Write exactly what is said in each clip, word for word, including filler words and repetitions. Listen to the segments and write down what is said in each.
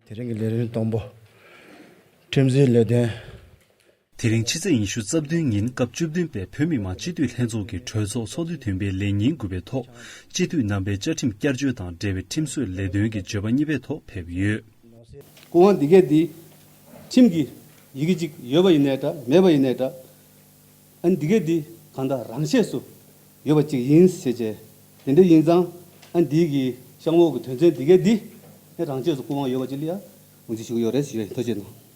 དེ་རིང་གི་ལས་རིམ་དང་པོ། ཁྲིམས་འཛིན་ལས་དོན། དེ་རིང་ཕྱི་ཚེས་ཉི་ཤུ་རྩ་བདུན་ཉིན་སྐབས་བཅུ་བདུན་པའི་བོད་མི་མང་སྤྱི་འཐུས་ལྷན་ཚོགས་ཀྱི་གྲོས་ཚོགས་ཚོགས་དུས་བདུན་པའི་ལས་ཉིན་དགུ་པའི་ཐོག་སྤྱི་འཐུས་རྣམ་པའི་བཅའ་ཁྲིམས་བསྐྱར་བཅོས་དང་འབྲེལ་བའི་ཁྲིམས་བཟོའི་ལས་དོན་གྱི་བརྗོད་པ་གཉིས་པའི་ཐོག་ཕེབས་ཡོད། སྐུ་དབང་འདི་གས་འདི་ཁྲིམས་ཀྱི་ཡི་གེ་གཅིག་ཡོད་པ་ཡིན་ནའི་འདྲ་མེད་པ་ཡིན་ནའི་འདྲ། ཨ་ནི་འདི་གས་འདི་གང་ལྟར་རང་ཆས་སུ་ཡོད་པ་གཅིག་ཡིན་ཟེར་བྱས། དེ་འདྲ་ཡིན་ཙང་ཨ་ནི་འདི་གི་གཤམ་འོག་གི་དོན་ཚན་འདི་གས་འདི་ཨ་རང་ཆས་སུ་སྐུ་དབང་ཡོད་པ་ཅིག་ལ་ཡང་ངོས་འཛིན་ཞུ་གི་ཡོད་རེད་ཞུ་ཡ་ཡིན། ཐུགས་རྗེ་གནང་།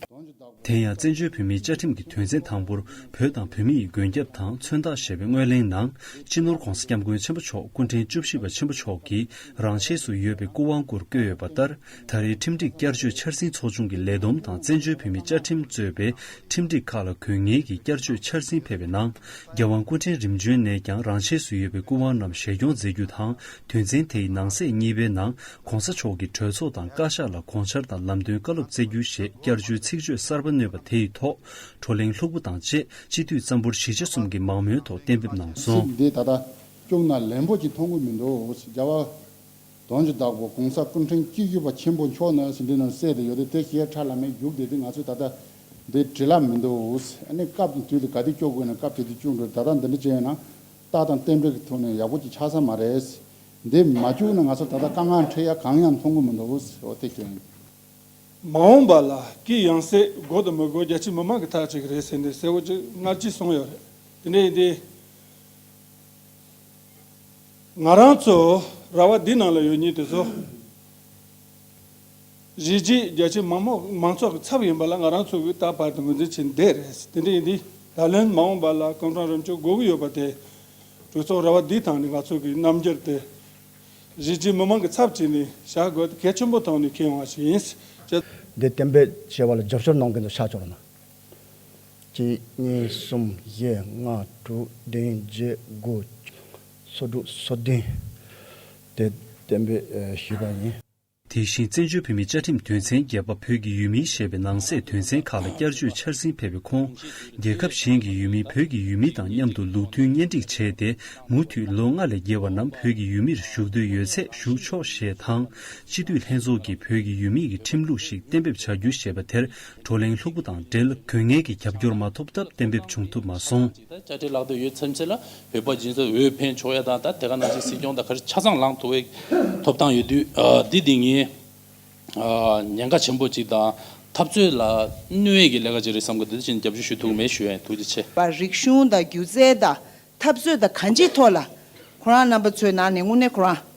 དེ་ཡང་བཙན་བྱོལ་བོད་མིའི་བཅའ་ཁྲིམས་ཀྱི་དོན་ཚན་དང་པོར་བོད་དང་བོད་མི་ཡི་མགོན་སྐྱབས་དང་མཚོན་རྟགས་ཞེས་པའི་སྔོན་གླེང་ནང་སྤྱི་ནོར་༧གོང་ས་༧སྐྱབས་མགོན་ཆེན་པོ་མཆོག་སྐུ་ཕྲེང་བཅུ་བཞི་པ་ཆེན་པོ་མཆོག་གིས་རང་ཆས་སུ་ཡོད་པའི་སྐུ་དབང་སྐུར་བསྐྱོན་ཡོད་པ་ལྟར། ད་རེས་ཁྲིམས་སྒྲིག་བསྐྱར་བཅོས་འཆར་ཟིན་ཚོགས་ཆུང་གི་ལས་བསྡོམས་དང་བཙན་བྱོལ་བོད་མིའི་བཅའ་ཁྲིམས་གཙོས་པའི་ཁྲིམས་སྒྲིག་ཁག་ལ་དགོས་ངེས་ཀྱི་བསྐྱར་བཅོས་འཆར་ཟིན་ཕེབས་པའི་ནང་། རྒྱལ་དབང་སྐུ་ཕྲེང་རིམ་བྱོན་ནས་ཀྱང་རང་ཆས་སུ་ཡོད་པའི་སྐུ་དབང་རྣམས་བཞེས་སྐྱོང་མཛད་རྒྱུ་དང་། དོན་ཚན་དེའི་ནང་གསེས་གཉིས་པའི་ནང་༧གོང་ས་མཆོག་གིས་གྲོས་ཚོགས་དང་བཀའ་ཤག་ལ་དགོངས་འཆར་དང་ལམ་སྟོན་བཀའ་སློབ་སྩལ་རྒྱུ་ཞེས་བསྐྱར་བཅོས་ཚིག་བརྗོད་གསར་པ་བསྣོན་པ་དེ་ཡི་ཐོག་བགྲོ་གླེང་ལྷུག་པོ་དང་བཅས་སྤྱི་འཐུས་རྩ་འབོར་བཞི་ཆ་གསུམ་གྱིས་མང་མོས་ཐོག་གཏན་འབེབས་གནང་སོང་། ཚིག་འདི་ད་ལྟ་སྐྱོང་ན་ལན་པོ་ཅིག་མཐོང་གི་མི་འདུག་རྒྱལ་བ་དོན་གྱི་བདག་པོ་གོང་ས་སྐུ་ཕྲེང་བཅུ་བཞི་པ་ཆེན་པོ་མཆོག་ནས་འདི་ནང་གསལ་དུ་ཡོད་དེ། དེ་ཞལ་ཁྲ་ལམ་མེ་བཞུགས་བསྡད་དེ་ང་ཚོས་ད་ལྟ་འདི་བྲིས་ལ་མི་འདུག་ཨ་ནི་སྐབས་དང་དུས་ལ་ག་དུས་སྐྱོར་དགོས་ན་སྐབས་དེ་དུས་སྐྱོར་འགྲོ། ད་ལྟ་འདི་འདྲ་བྱས་ན་རྟགས་དང་གཏན་འབེབས་ཀྱི་ཐོག་ནས་ཡག་པོ་ཅིག་ཆགས་ས་མ་རེད། འདི་མ་བཅུག་ན་ང་ཚོ་ད་ལྟ་དཀའ་ངལ་འཕྲད་ཡ་གང་ཡང་མཐོང་གི་མི་འདུག་འོ་དེ་ཀྱང་ཡིན། མ་འོངས་པ་ལ་གི་ཡང་སྲིད་དགོས་དང་མི་དགོས་རྒྱ་ཆེ་མི་མང་གི་ཐག་གཅོད་ཀྱི་རེད་ཟེར་ནས་གསལ་བོ་ཅིག་སྔ་ཕྱི་གསུངས་ཡོད་རེད། དེ་འདྲ་ཡིན་དུས། ང་རང་ཚོ་ར་བ་འདི་ནང་ལ་ཡོད་མཁན་དེ་ཚོ་གཞིས་བྱེས་རྒྱ་ཆེ་མང་མོ་མང་ཚོགས་ཀྱི་ཚབ་ཡིན་པ་ལ་ང་རང་ཚོ་གིས་ད་བར་དུ་ངོས་འཛིན་བྱེད་བསྡད་རེད། དེ་འདྲ་ཡིན་དུས་ད་ལན་མ་འོངས་པ་ལ་སྐུ་ཕྲེང་རིམ་བྱོན་དགོས་ཀྱི་ཡོད་པ་དེ་གྲོས་ཚོགས་ར་བ་འདིའི་ཐང་ནས་ང་ཚོ་གི་རྣམ་འགྱུར་དེ་གཞིས་བྱེས་མི་མང་གི་ཚབ་བྱས་ནས་བྱ་དགོས་གལ་ཆེན་པོ་ཐོག་ནས་འཁྱེར་ཡོང་བ་ཞིག་ཡིན། འདི་གཏན་འབེབས་བྱས་པ་ལ་རྒྱབ་སྐྱོར་གནང་མཁན་ཚོ་ཤ་ཅོག་ན། གཅིག་གཉིས་གསུམ་བཞི་ལྔ་དྲུག་བདུན་བརྒྱད་དགུ་སོ་དྲུག་སོ་བདུན་དེ་གཏན་འབེབས་ཞུས་པ་ཡིན། དེ་བཞིན་བཙན་བྱོལ་བོད་མིའི་བཅའ་ཁྲིམས་དོན་ཚན་བརྒྱད་པ་བོད་ཀྱི་ཡུལ་མིའི་ཞེས་པའི་ནང་གསེས་དོན་ཚན་ཁག་ལ་བསྐྱར་བཅོས་འཆར་ཟིན་ཕེབས་པའི་ཁོངས། རྒྱལ་ཁབ་གཞན་གྱི་ཡུལ་མི་བོད་ཀྱི་ཡུལ་མི་དང་མཉམ་དུ་ལུགས་མཐུན་གཉེན་སྒྲིག་བྱས་ཏེ་མུ་མཐུད་ལོ་ལྔ་ལས་བརྒལ་བ་རྣམས་བོད་ཀྱི་ཡུལ་མིར་བཞུགས་འདོད་ཡོད་ཚད་བཞུགས་ཆོག་ཞེས་དང་། སྤྱི་འཐུས་ལྷན་ཚོགས་ཀྱིས་བོད་ཀྱི་ཡུལ་མིའི་ཁྲིམས་ལུགས་ཤིག་གཏན་འབེབས་བྱ་རྒྱུ་ཞེས་པ་དེར། བགྲོ་གླེང་ལྷུག་པོ་དང་འབྲེལ་དགོས་ངེས་ཀྱི་རྒྱབ་སྐྱོར་མ་ཐོབ་སྟབས་གཏན་འབེབས་བྱུང་ཐུབ་མ་སོང་། དེ་ལྟར་བཅའ་ཁྲིམས་ལག་དེབ་ཡོད་ཚད་ཚད་ལ་བོད་པ་སྦྱིན་སྲེག་འོས་འཕེན་ཆོག་ཡ་དང་ད་དེ་ག་ནང་བཞིན་སྲིད་སྐྱོང་དང་ག་རེ་ཆ་ཚང་ལངས་ཐུབ་པའི་ཐོབ་ཐང་ཡོད་དུས། ཨ་འདི་འདི་ངས་ཨ་ཉེན་ཁ་ཆེན་པོ་ཅིག་དང་འཐབ་རྩོད་ལ་གནོད་ཡས་ཀྱི་ལས་ཀ་ཅིག་རེད་བསམ་གི་འདུག་དེ་བཞིན་རྒྱབ་སྐྱོར་ཞུ་ཐུབ་མེད་ཞུ་ཡ་ཐུགས་རྗེ་ཆེ། པ་རིག་གཞུང་དང་སྒྱུ་རྩལ་དང་འཐབ་རྩོད་དང་གང་ཅིའི་ཐོག་ལ་ཁོ་རང་རྣམ་པ་ཚོའི་ནང་ནས་དངོས་གནས་ཁོ་རང་།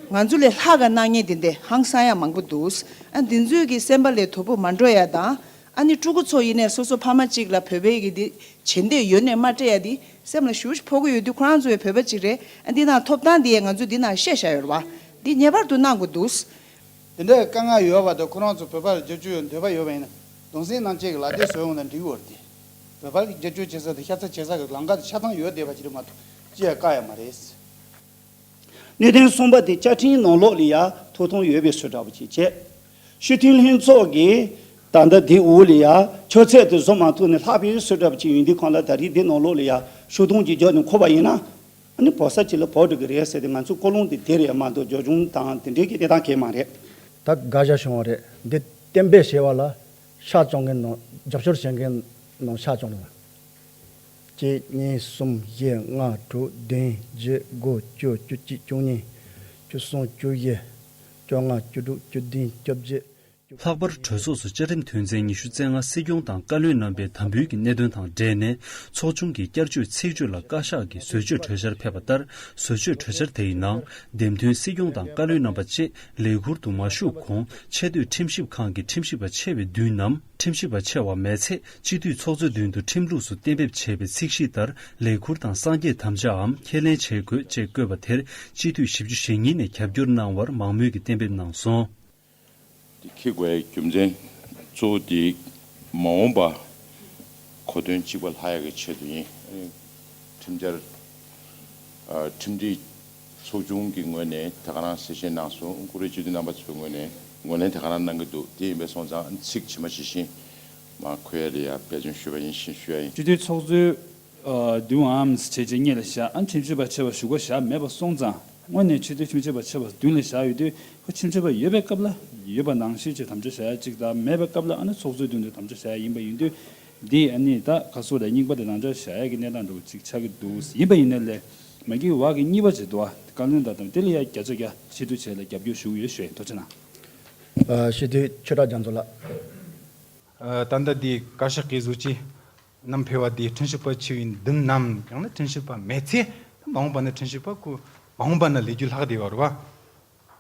ང་ཚོ་ལས་ལྷག་ག་གནང་མཁན་དེ་འདྲ་ཧང་སང་ཡ་མང་པོ་འདུག་ཨ་འདི་ཚོས་ཀྱི་སེམས་པ་ལས་དོ་ཕོག་མ་འགྲོ་ཡ་དང་ཨ་ནི་ཕྲུ་གུ་ཚོ་ཡིན་ནའི་སོ་སོ་ཕ་མ་གཅིག་ལ་བོད་པའི་གི་འདི་བྱེད་འདོད་ཡོད་ནའི་མ་སྤྲད་ཡ་འདི་སེམས་ལ་ཞེ་པོ་ཕོག་གི་ཡོད་དུས་ཁོ་རང་ཚོའི་བོད་པ་གཅིག་རེད། ཨ་འདི་ནང་ཐོབ་ཐང་འདི་ཡ་ང་ཚོས་འདི་ནང་བཤད་བཞག་ཡོད་རེད་བ། འདི་ངེས་པར་དུ་གནང་དགོས་འདུག་དེ་འདྲའི་དཀའ་ངལ་ཡོད་པ་དང་ཁོ་རང་ཚོ་བོད་པར་བསྒྱུར་བཅོས་ཡོང་འདོད་པ་ཡོད་པ་ཡིན་ན་གདུང་སེམས་ནང་བཅས་ཀྱི་ལག་དེབ་བཟོ་ཡོང་ན་འགྲིག་གི་ཡོད་རེད་དེ། བོད་པར་བསྒྱུར་བཅོས་བྱེད་ས་དང་ཤ་ཚ་བྱེད་ས་གི་ལམ་ཁ་དང་ཆ་ཚང་ཡོད་བསྡད་པ་ཅིག་རེད་མ་གཏོགས་ཅི་ཡང་དཀའ་ཡ་མ་རེད། གནད་དོན་གསུམ་པ་དེ་བཅའ་ཁྲིམས་ནང་ལོགས་ལ་ཡ་ཐོབ་ཐང་ཡོད་པའི་བཟོ་འདྲ་པོ་ཅིག་བྱས། སྤྱི་འཐུས་ལྷན་ཚོགས་ཀྱིས་ད་ལྟ་དེ་འོག་ལ་ཡ་ཆོད་ཚད་དེ་བཟོ་མ་ཐུབ་ནས་ལྷག་པའི་བཟོ་འདྲ་པོ་ཅིག་ཡིན་དུས་གང་ལ་ད་རེས་དེ་ནང་ལོགས་ལ་ཡ་ཤོག་དུང་ཅིག་རྒྱག་ནས་འཁོར་བ་ཡིན་ན། ཨ་ནི་བོད་ས་ཅིག་ལ་བོད་འགྲོ་གི་རེད་ཟེར་ཏེ་ང་ཚོའི་ཀུན་སློང་དེ་དེ་རེད་མ་གཏོགས་སྦྱོར་བྱུང་དང་དེ་འདྲའི་གི་གནས་སྟངས་གང་ཡང་མ་རེད། ད་དགག་བཞག་བྱུང་བ་རེད། འདི་གཏན་འབེབས་བྱས་པ་ལ་ཤ་བཅོ་མཁན་ནང་རྒྱབ་སྐྱོར་བྱེད་མཁན་ནང་ཤ་བཅོ་ནས། གཅིག་གཉིས་གསུམ་བཞི་ལྔ་དྲུག་བདུན་བརྒྱད་དགུ་བཅུ་བཅུ་གཅིག་བཅུ་གཉིས་བཅུ་གསུམ་བཅུ་བཞི་བཅོ་ལྔ་བཅུ་དྲུག་བཅུ་བདུན་བཅོ་བརྒྱད། ལྷག་པར་གྲོས་ཚོགས་སུ་བཅའ་ཁྲིམས་དོན་ཚན་ཉི་ཤུ་རྩ་ལྔ་སྲིད་སྐྱོང་དང་བཀའ་བློན་རྣམ་པའི་དམ་འབུལ་གྱི་གནད་དོན་དང་འབྲེལ་ནས་ཚོགས་ཆུང་གི་བསྐྱར་བཅོས་ཚིག་བརྗོད་ལ་བཀའ་ཤག་གིས་བཟོ་བཅོས་གྲོས་འཆར་ཕེབས་པ་ལྟར། བཟོ་བཅོས་གྲོས་འཆར་དེའི་ནང་འདེམས་ཐོན་སྲིད་སྐྱོང་དང་བཀའ་བློན་རྣམ་པ་བཅས་ལས་ཁུར་དུ་མ་ཞུགས་གོང་ཆེས་མཐོའི་ཁྲིམས་ཞིབ་ཁང་གི་ཁྲིམས་ཞིབ་པ་ཆེ་བའི་མདུན་ནམ་ཁྲིམས་ཞིབ་པ་ཆེ་བ་མེད་ཚེ་སྤྱི་འཐུས་ཚོགས་གཙོའི་མདུན་དུ་ཁྲིམས་ལུགས་སུ་གཏན་འབེབས་བྱས་པའི་ཚིག་གཞི་ལྟར་ལས་ཁུར་དང་སངས་རྒྱས་དམ་བཅའམ་ཁས་ལེན་བྱེད་དགོས་ཅེས་བཀོད་པ་དེར་སྤྱི་འཐུས་བཞི་བཅུ་ཞེ་གཉིས་ནས་རྒྱབ་སྐྱོར་གནང་བར་མང་མོས་ཀྱིས་གཏན་འབེབས་གནང་སོང་། འདི་འཁྱེར་དགོས་པའི་རྒྱུ་མཚན་གཙོ་བོ་དེ་མ་འོངས་པ་གོ་དོན་གཅིག་པ་ལྷག་ཡག་གི་ཆེད་དུ་ཡིན། ཁྲིམས་འཆར། ཨ་ཁྲིམས་སྒྲིག་ཚོགས་ཆུང་གི་ངོས་ནས་ད་ག་རང་གསལ་བཤད་གནང་སོང་། བཀུར་འོས་སྤྱི་འཐུས་རྣམ་པ་ཚོའི་ངོས་ནས་ངོས་ལེན་ད་ག་རང་གནང་གི་འདུག་དེ་ཡིན་པ་སོང་ཙང་ཚིག་ཇི་མ་ཇི་བཞིན་མར་འཁོད་ཡ་ལ་ཡ་འབད་བརྩོན་ཞུས་པ་ཡིན་ཞེས་ཞུ་ཡ་ཡིན། སྤྱི་འཐུས་ཚོགས་གཙོའི་མདུན་ཨམ་བྱས་རྗེས་སྙེག་ལ་བཞག་ཨ་ཁྲིམས་ཞིབ་པ་ཆེ་བ་བཞུགས་སྒོ་བཞག་མེད་པ་སོང་ཙང་ དངོས་གནས་སྤྱི་འཐུས་ཁྲིམས་ཞིབ་པ་ཆེ་བ་མདུན་ལ་བཞག་ཡོད་དུས། ཁོ་ཁྲིམས་ཞིབ་པ་ཡོད་པའི་སྐབས་ལ་ཡོད་པ་ནང་བཞིན་གྱི་དམ་བཅའ་བཞག་ཡ་གཅིག་དང་། མེད་པའི་སྐབས་ལ་ཨ་ནི་ཚོགས་གཙོའི་མདུན་དུ་དམ་བཅའ་བཞག་ཡ་ཡིན་པ་ཡིན་དུས། འདི་ཨ་ནི་ད་ག་སོགས་ལ་རྙིང་པ་དེ་ནང་འཇོག་བཞག་ཡ་གི་གནས་སྟངས་འདྲ་བོ་གཅིག་ཆགས་ཀྱི་འདུག། ཡིན་པ་ཡིན་ནའི་ལས་མ་གི་བ་གི་གཉིས་པ་ཅིག་འདུག་ཨ། བཀའ་བློན་དང་དང་དེ་ལ་ཡ་བརྒྱ་ཆ་བརྒྱ་ཕྱིར་བསྡུ་བྱས་ལ་རྒྱབ་སྐྱོར་ཞུ་གི་ཡོད་ཞུ་ཡ། ཐུགས་རྗེ་གནང་། ཨ། སྤྱི་འཐུས་ཆོས་གྲགས་རྒྱ་མཚོ་ལགས། ཨ། ད་ལྟ་འདི་བཀའ་ཤག་གིས་བཟོ་ཅི་གནང་ཕེབས་པ་འདི་ཁྲིམས་ཞིབ་པ་ཆེ་བའི་མདུན་ནམ་ཡང་ན་ཁྲིམས་ཞིབ་པ་མེད་ཚེ། མ་འོངས་པ་ན་ཁྲིམས་ཞིབ་པ་ཁོ་མ་འོངས་པ་ན་ལས་རྒྱུ་ལྷག་བསྡད་པ་རེད་བ།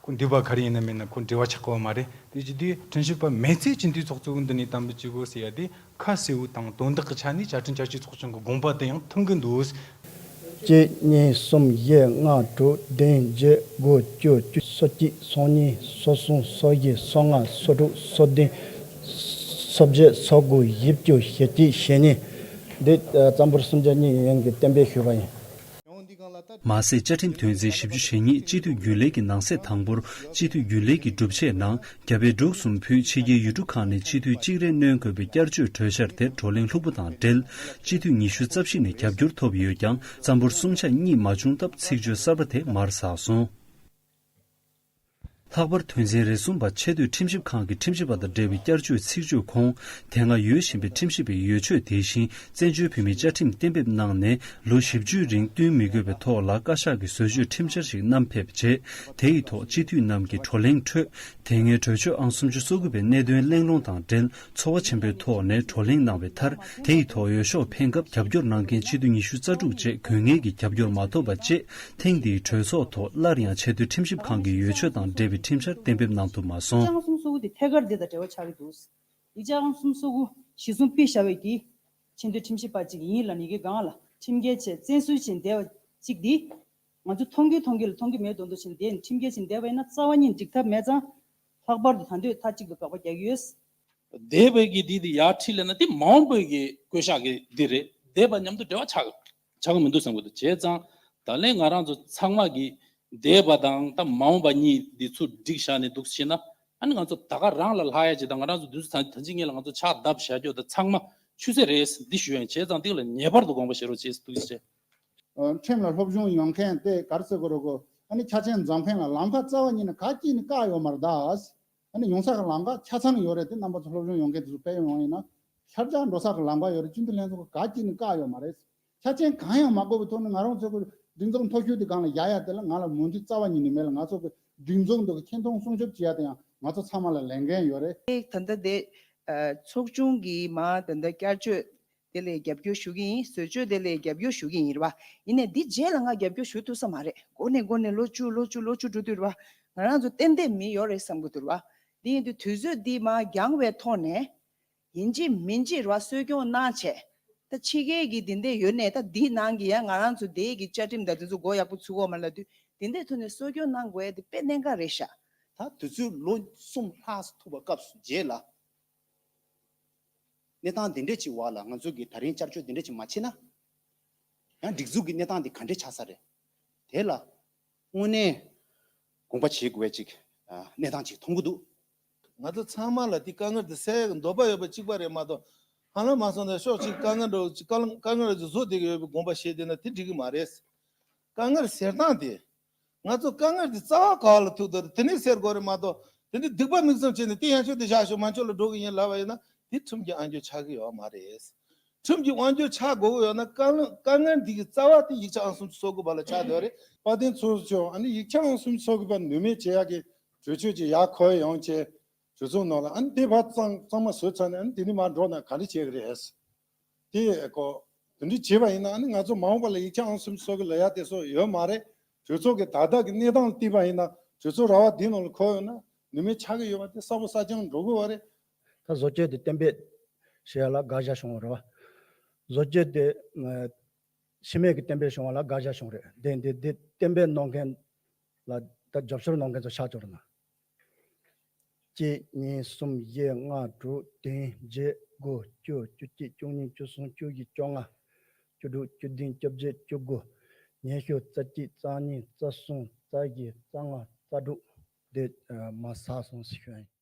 ཁོ་འདུས་པ་ག་རེ་ཡིན་ན་མིན་ན་ཁོ་འབྲེལ་བ་ཆགས་ཀྱི་ཡོད་མ་རེད། དེ་བྱེད་དུས་ཁྲིམས་ཞིབ་པ་མེད་ཚེ་སྤྱི་འཐུས་ཚོགས་གཙོ་གི་མདུན་ནས་དམ་བཅའ་བྱེད་དགོས་ཟེར་ཡ་དེ་ཁ་གསལ་བོ་དང་དོན་དག་གི་ཆ་ནས་བཅའ་ཁྲིམས་བསྐྱར་བཅོས་ཚོགས་ཆུང་གི་དགོངས་པ་དེ་ཡང་མཐུན་གྱི་འདུག། གཅིག་གཉིས་གསུམ་བཞི་ལྔ་དྲུག་བདུན་བརྒྱད་དགུ་བཅུ་བཅུ། སོ་གཅིག་སོ་གཉིས་སོ་གསུམ་སོ་བཞི་སོ་ལྔ་སོ་དྲུག་སོ་བདུན་སོ་བརྒྱད་སོ་དགུ་བཞི་བཅུ་ཞེ་གཅིག་ཞེ་གཉིས། འདི་ཨ་རྩ་འབོར་སུམ་བརྒྱ་གཉིས་ཡན་གྱི་གཏན་འབེབས་ཞུས་པ་ཡིན། མ་ཟད་བཅའ་ཁྲིམས་དོན་ཚན་བཞི་བཅུ་ཞེ་གཉིས་སྤྱི་འཐུས་རྒྱུན་ལས་ཀྱི་ནང་གསེས་དང་པོར་སྤྱི་འཐུས་རྒྱུན་ལས་ཀྱི་སྒྲུབ་བྱེད་ནང་རྒྱ་བལ་འབྲུག་གསུམ་པོའི་ཕྱི་རྒྱལ་ཡུལ་གྲུ་ཁག་ནས་སྤྱི་འཐུས་གཅིག་རེ་གནོན་དགོས་པའི་བསྐྱར་བཅོས་གྲོས་འཆར་དེར་བགྲོ་གླེང་ལྷུག་པོ་དང་འབྲེལ། སྤྱི་འཐུས་ཉི་ཤུ་རྩ་བཞི་ནས་རྒྱབ་སྐྱོར་ཐོབ་ཡོད་ཀྱང་། རྩ་འབོར་གསུམ་ཆ་གཉིས་མ་བྱུང་སྟབས་ཚིག་བརྗོད་གསར་པ་དེ་མར་ཟགས་སོང་། ལྷག་པར་དོན་ཚན་རེ་གསུམ་པ་ཆེས་མཐོའི་ཁྲིམས་ཞིབ་ཁང་གི་ཁྲིམས་ཞིབ་པ་དང་འབྲེལ་བའི་བསྐྱར་བཅོས་ཚིག་བརྗོད་ཁོངས། དེ་སྔ་ཡོད་བཞིན་པའི་ཁྲིམས་ཞིབ་པའི་ཡོ་ཆོས་དེ་བཞིན་བཙན་བྱོལ་བོད་མིའི་བཅའ་ཁྲིམས་གཏན་འབེབས་གནང་ནས་ལོ་བཞི་བཅུའི་རིང་བསྟུན་མི་དགོས་པའི་ཐོག་ལ་བཀའ་ཤག་གིས་བཟོ་བཅོས་ཁྲིམས་འཆར་ཞིག་བསྣམས་ཕེབས་རྗེས། དེ་ཡི་ཐོག་སྤྱི་འཐུས་རྣམས་ཀྱིས་བགྲོ་གླེང་ཁྲོད། དེ་སྔའི་གྲོས་ཆོད་ཨང་སུམ་ཅུ་སོ་དགུ་པའི་གནད་དོན་གླེང་སློང་དང་འབྲེལ། ཚོར་བ་ཆེན་པོའི་ཐོག་ནས་བགྲོ་གླེང་གནང་བའི་མཐར། དེ་ཡི་ཐོག་འོས་ཤོག་འཕེན་སྐབས་རྒྱབ་སྐྱོར་གནང་མཁན་སྤྱི་འཐུས་ཉི་ཤུ་རྩ་དྲུག་བཅས་དགོས་ངེས་ཀྱི་རྒྱབ་སྐྱོར་མ་ཐོབ་པ་བཅས། ཐེངས་འདིའི་གྲོས་ཚོགས་ཐོག་སླར་ཡང་ཆེས་མཐོའི་ཁྲིམས་ཞིབ་ཁང་གི་འོས་ཆོས་དང་འབྲེལ་བའི་ཁྲིམས་འཆར་གཏན་འབེབས་གནང་ཐུབ་མ་སོང་། ལྕགས་ཟམ་སོ་དགུ་དེ་ཐད་ཀར་འདི་དང་འབྲེལ་བ་ཆགས་ཀྱི་འདུག། ཡིག་ཆ་ཨང་སུམ་ཅུ་སོ་དགུ་གཞིར་བཟུང་ཕུལ་བཞག་པའི་གི་ཆེས་མཐོའི་ཁྲིམས་ཞིབ་པ་གཅིག་ཡིན་ལབ་ནས་ཀྱི་སྒང་ལ་ཁྲིམས་འགལ་བྱས་བཙན་བཟུང་བྱས་བསྡད་པ་གཅིག་འདི། ང་ཚོ་མཐོང་གི་མཐོང་གི་ལ་མཐོང་གི་མེད་མདོག་མདོག་བྱས་ནས་བསྡད་ནས་ཁྲིམས་འགལ་བྱས་བསྡད་པ་ཡིན་ན་རྩ་བ་ཉིད་འགྲིག་ཐབས་མེད་ཙང་། ལྷག་པར་དུ་ད་འདོད་མཐའ་གཅིག་ཏུ་དགག་པ་རྒྱག་གི་ཡོད། འདས་པའི་གི་འདི་དེ་ཡར་ཁྲིད་ལབ་ན་དེ་མ་འོངས་པའི་གི་བསྐོ་བཞག་གི་འདི་རེད། འདས་པ་མཉམ་དུ་འབྲེལ་བ་ཆགས་ཆགས་ཀྱི་མི་འདུག་བསམ་གི་འདུག། བྱས་ཙང་ད་ལན་ང་རང་ཚོ་ཚང་མ་གི་འདས་པ་དང་ད་མ་འོངས་པ་གཉིས་འདི་ཚུར་སྒྲིག་བཞག་ནས་འདུག་ཟེར་ན། ཨ་ནི་ང་ཚོ་ད་ག་རང་ལ་ལྷག་ཡ་ཅིག་དང་། ང་རང་ཚོ་དུས་ཚོད་ད་ད་ཅི་ངེད་ལ་ང་ཚོ་ཕྱག་བརྡབ་བཞག་རྒྱུ་ད་ཚང་མ་ཆུད་ཟོས་རེད། འདི་ཞུ་ཡ་ཡིན། བྱས་ཙང་འདི་ལ་ངེས་པར་དུ་དགོངས་པ་བཞེས་རོགས་བྱེད། ཐུགས་རྗེ་ཆེ། ཁྲིམས་ལ་སློབ་སྦྱོང་ཡོང་མཁན་དེ་ག་རེ་ཟེར་དགོས་རེད་གོ། ཨ་ནི་ཆ་རྐྱེན་འཛོམས་མཁན་ལ་ལམ་ཁ་རྩ་བ་ཉིད་ནས་ག་གཅིག་ནས་བཀག་ཡོད་མ་རེད་ད། ཨ་ནི་ཡོང་ས་གི་ལམ་ཁ་ཆ་ཚང་ཡོད་རེད། དེ་རྣམ་པ་ཚོ་སློབ་སྦྱོང་ཡོང་མཁན་དེ་ཚོ་དཔེ་ཡོང་ཡིན་ན། ཤར་རྒྱག་འགྲོ་ས་གི་ལམ་ཁ་ཡོད་རེད། སྤྱི་འཐུས་ལྷན་ཚོགས་ག་གཅིག་ནས་བཀག་ཡོད་མ་རེད། ཆ་རྐྱེན་གང་ཡང་མ་དགོས་པའི་ཐོག་ནས་ང་རང་ཚོ་གི་སྒྲིག་འཛུགས་མཐོ་ཤོས་དེ་སྒང་ལ་བཞག་ཡ་དེ་ལ་ང་ལ་མོས་མཐུན་རྩ་བ་ཉིད་ནས་མེད་ལ། ང་ཚོ་གི་སྒྲིག་འཛུགས་འདི་གི་ཆེ་མཐོང་སྲུང་སྐྱོབ་བྱེད་ཡ་དེ་ཡང་ང་ཚོ་ཚང་མ་ལ་ལས་འགན་ཡོད་རེད། ད་ལྟ་དེ་ཚོགས་ཆུང་གི་མ་ད་ལྟ་བསྐྱར་བཅོས་དེ་ལ་རྒྱབ་སྐྱོར་ཞུ་གི་ཡིན། བཟོ་བཅོས་དེ་ལ་རྒྱབ་སྐྱོར་ཞུ་གི་ཡིན་རེད་བ། ཡིན་ནའི་འདི་རྗེས་ལ་ང་རྒྱབ་སྐྱོར་ཞུ་ཐུབ་ས་མ་རེད། འགོ་ནས་འགོ་ནས་ལོ་བཅུ་ལོ་བཅུ་ལོ་བཅུ་འགྲོ་དུས་རེད་བ། ང་རང་ཚོ་ཏན་ཏན་མི་ཡོད་རེད་བསམ་གི་འདུག་རེད་བ། འདི་ཡིན་དུས་དུས་ཚོད་འདི་མ་འགྱངས་པའི་ཐོག་ནས། ཡིན་གཅིག་མིན་གཅིག་རེད་བ། གསོ་སྐྱོང་གནང་བྱས། ད་ཕྱི་རྒྱལ་གྱི་འདི་འདྲས་ཡོད་ནས། ད་འདིའི་ནང་གི་ཡང་ང་རང་ཚོ་འདི་གི་བཅའ་ཁྲིམས་དང་འདི་ཚོ་མགོ་ཡག་པོ་ཚུགས་ཡོད་མ་རེད་ལབ་དུས། འདི་འདྲས་ཐོག་ནས་གསོ་སྐྱོང་གནང་དགོས་ཡ་དེ་དཔེ་གནད་འགག་རེད་ཤག། ད་དུས་ཚོད་ལོ་གསུམ་ལྷག་ཙམ་ཐུག་པའི་སྐབས་སུ་རྗེས་ལ། གནས་སྟངས་འདི་འདྲས་ཅིག་བར་ལ་ང་ཚོ་གིས་ད་རིང་བསྐྱར་བཅོས་འདི་འདྲས་ཅིག་མ་བྱས་ན། ཡང་སྒྲིག་འཛུགས་ཀྱི་གནས་སྟངས་འདི་ག་འདྲས་ཆགས་ས་རེད། དེ་ལ་དངོས་གནས་དགོངས་པ་བཞེས་དགོས་པའི་ཅིག་ཨ་གནས་སྟངས་ཅིག་མཐོང་གི་འདུག། ང་ཚོ་ཚང་མ་ལ་དེ་དཀའ་ངལ་དེ་སེལ་ཡག་གི་འདོད་པ་ཡོད་པ་གཅིག་པ་རེད་མ་གཏོགས། ཧ་ལམ་མ་སོང་ན་ཕྱོགས་གཅིག་དཀའ་ངལ་འདྲ་བོ་ཅིག་དཀའ་ལས་དཀའ་ངལ་རེ་བཟོ་བསྡད་ཀྱི་ཡོད་པའི་དགོངས་པ་བཞེས་བསྡད་ན་དེ་འགྲིག་གི་མ་རེད། དཀའ་ངལ་སེལ་སྟངས་དེ། ང་ཚོ་དཀའ་ངལ་དེ་རྩ་བ་ག་བ་ལ་ཐུག་འདུག་དེ་ནས་སེལ་དགོས་རེད་མ་གཏོགས། དེ་ནས་སྡིག་པ་མིག་ཙམ་བྱས་ནས་དེ་ཡན་ཆོད་དེ་བཞག་ཤོག་མ་ཆོད་ལ་འགྲོ་གི་ཡིན་ལབ་པ་ཡིན་ན། དེ་ཁྲིམས་ཀྱི་དབང་སྒྱུར་ཆགས་ཀྱི་ཡོད་མ་རེད། ཁྲིམས་ཀྱི་དབང་སྒྱུར་ཆགས་དགོས་ཀྱི་ཡོད་ན། དཀའ་ངལ་དཀའ་ངལ་འདི་གི་རྩ་བ་དེ་ཡིག་ཆ་ཨང་སུམ་ཅུ་སོ་དགུ་པ་ལ་ཆགས་བསྡད་རེད། དཔལ་ལྡན་ཚོགས་གཙོ་མཆོག་ཨ་ནི་ཡིག་ཆ་ཨང་སུམ་ཅུ་སོ་དགུ་པ་ནུས་མེད་བྱེད་ཡག་གི་གྲོས་ཆོད་ཅིག་ཡར་འཁོར་ཡོང་བྱས། གྲོས་ཚོགས་ནང་ལ་ཨ་ནི་དེ་བར་གཙང་གཙང་མ་བཟོས་ཚར་ནས། ཨ་ནི་དེ་ནས་མར་འགྲོ་ན་ག་འདྲ་བྱེད་ཀྱི་རེད། དེ་ཀོ། དེ་འདྲ་བྱས་པ་ཡིན་ན། ཨ་ནི་ང་ཚོ་མ་འོངས་པ་ལ་ཡིག་ཆ་ཨང་སུམ་ཅུ་སོ་དགུ་ལབ་ཡ་དེ་ཚོ་ཡོད་མ་རེད། གྲོས་ཚོགས་ཀྱི་ད་ལྟ་གི་གནས་སྟངས་ལ་བལྟས་པ་ཡིན་ན། གྲོས་ཚོགས་ར་བ་འདི་ནང་ལ་འཁོར་ཡོད་ན་ནུས་མེད་ཆགས་ཀྱི་ཡོད་པ་དེ་གསལ་པོ་གསལ་རྐྱང་འགྲོ་གི་ཡོད་རེད། ད་བཟོ་བཅོས་དེ་གཏན་འབེབས་བྱེད་ཡ་ལ་དགག་བཞག་བྱུང་བ་རེད་བ། བཟོ་བཅོས་དེ་ཨ་ཕྱི་མིག་གི་གཏན་འབེབས་བྱུང་བ་ལ་དགག་བཞག་བྱུང་རེད། དེ་འདི་འདི་གཏན་འབེབས་གནང་མཁན་ལ་ད་རྒྱབ་སྐྱོར་གནང་མཁན་ཚོ་ཤག་ཅོར་ན། གཅིག་གཉིས་གསུམ་བཞི་ལྔ་དྲུག་བདུན་བརྒྱད་དགུ་བཅུ་བཅུ་གཅིག་བཅུ་གཉིས་བཅུ་གསུམ་བཅུ་བཞི་བཅོ་ལྔ་བཅུ་དྲུག་བཅུ་བདུན་བཅོ་བརྒྱད་བཅུ་དགུ། ཉི་ཤུ་རྩ་གཅིག་རྩ་གཉིས་རྩ་གསུམ་རྩ་བཞི་རྩ་ལྔ་རྩ་དྲུག། འདི་ཨ་མར་ཟགས་སོང་ཟེར་ཞུ་ཡ་ཡིན།